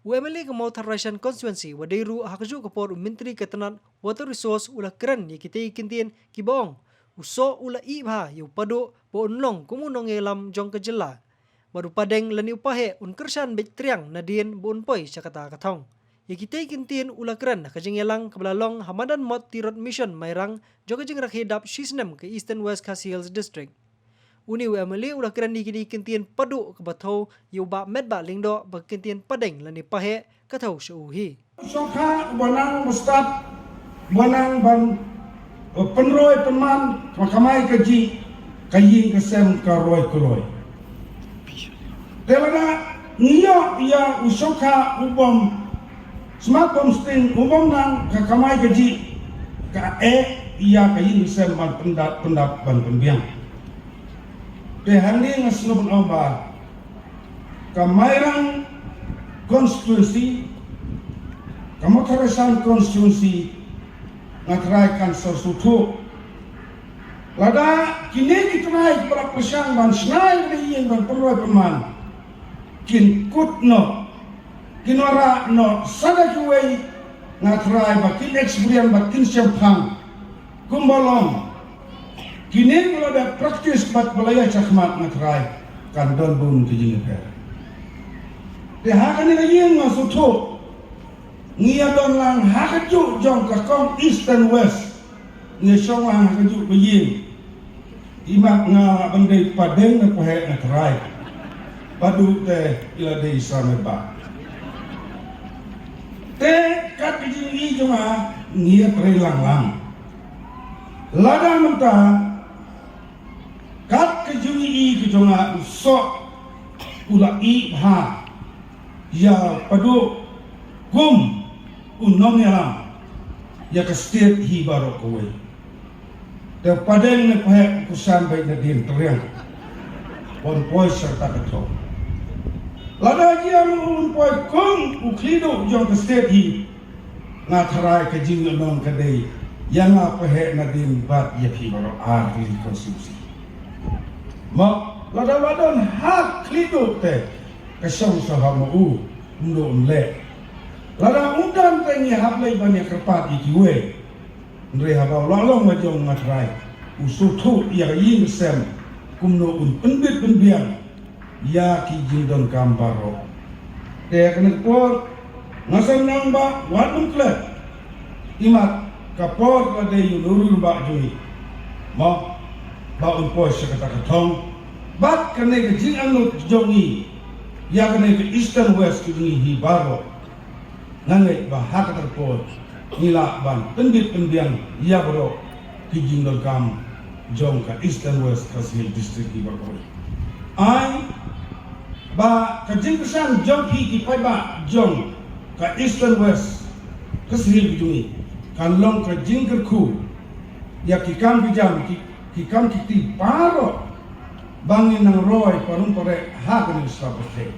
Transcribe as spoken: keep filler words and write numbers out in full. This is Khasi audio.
U M L A ka Mawthadraishan constituency wa dei ruh ha kajuh ka por u Myntri ka tnat Water Resource u la kren ïa kitei ki kyntien kiba ong u soh u la ih bha ïa u Paduh ba un long kum u nongïalam jong ka jylla. Bad u Padeng lane u Paheh un kyrshan beit triang nadien ba un poi sha kata ka thong. Ïa kitei ki kyntien u la kren ha ka jingïalang kaba la long ha madan Mot Tirot Mission Mairang jong ka jingrakhe dap shisnem ka Eastern West Khasi Hills District. Une u M L A u la kren ïa kine ki kyntien Paduh kaba thew ïa u Bah Metbah Lyngdoh ba ka kyntien Padeng lane Paheh ka thew sha u hi. Sngewkha uba nang ba stad, uba nang ban, eh, pynroi pynman, ka kamai kajih, ka ïing ka sem ka roi ka roi. Te lada ngi ïoh ïa u sngewkha u bym smat bym sting, u bym nang ka kamai kajih, ka eh ïa ka ïing ka sem ban pyndap, pyndap ban pynbiang. Te hangne nga sngewbha ban ong ba ka Mairang constituency, ka Mawthadraishan constituency, nga trai kan sa sngewthuh. Lada kine ki trai ki para pyrshang ban shna ïa ka ïing ban pynroi pynman, kin kut noh, kin wanrah noh sa da kiwei, nga trai ba kin experience ba kin shemphang. Kumba long kine, ba la dep practice bad ba la ïaid shakhmat, nga trai kan don bun ki jingïapher. Te ha kane ka ïing nga sngewthuh ngi ïa don lang ha kajuh jong ka kong East and West, ngi shong lang ha kajuh ka ïing. Imat nga lah ban dei Padeng ne Paheh, nga trai. Paduh te i la dei sa Metbah. Te kat ka jingïohi jong nga ngi ïa trei lang lang. Lada mynta kat ka jingïohi ka jong nga u soh u la ih bha ïa Paduh kum u nongïalam ïa ka state hi baroh kawei. Te Padeng ne Paheh u kyrshan beit nadien triang ban poi sha kata ka thong. Lada ïa u un poi kum u khlieh duh jong ka state hi, nga trai ka jingïalang ka dei ïa nga Paheh nadien bad ïa phi baroh ar tylli ki constituency. Ma lada ba don ha khlieh duh te ka shong sha ha ma u, um duh um leh. Lada um don te ngi hap leit ban ïa kyrpad ïa kiwei. Hynrei haba u la long la jong, nga trai u sngewthuh ïa ka ïing ka sem kumno un pynbit pynbiang ïa ki jingdonkam baroh. Te kane ka por nga sngewbha ba wat nym klet. Imat ka por ka dei u nuru ba jong ngi, mo, ba un poi sha kata ka thong. Bad kane ka jingangnud jong ngi ïa kane ka Eastern West jong ngi hi baroh. Nga ngeit ba ha kata ka por ngi lah ban pynbit pynbiang ïa baroh ki jingdonkam jong ka Eastern West Khasi Hills District hi baroh. Ai ba ka jingkyrshan jong phi ki paidbah jong ka Eastern West Khasi Hills jong ngi kan long ka jingkyrkhu ïa ki kam ki jam, ki, ki kam ki kti baroh ba ngin nang roi parum pare ha kane ka sla pyrthei.